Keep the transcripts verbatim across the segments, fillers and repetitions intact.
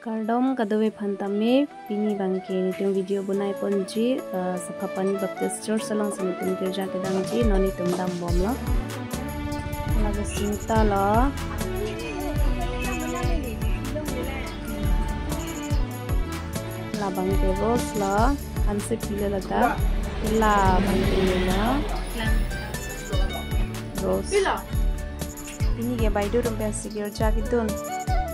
Kardom kadokave aphan tame, pini abangke netum video bonai ponji, eh, Saphapani Baptist Church alongsi netum girja kedamji, non netum dambomlo. Lake singta lo. Labangke rose lo, ansi pilo lata. Labangke lo. Rose. Pini ke baido atum pensi girja kedun.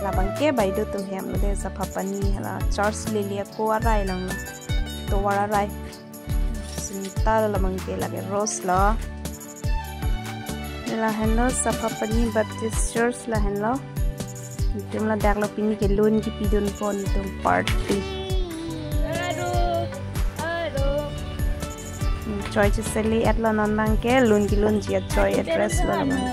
Labangke baido atum hem lo de, Saphapani hala church lele ako arai lang lo. Tovar arai. Singta lo, labangke lake rose lo. Lahenlo Saphapani Baptist Church lahenlo. Netum ladak lo, pini ke lun kipidun pon netum party. Hmm, choi cheseli et lo non abangke, lun kelunji a-choi a-dress lo labang.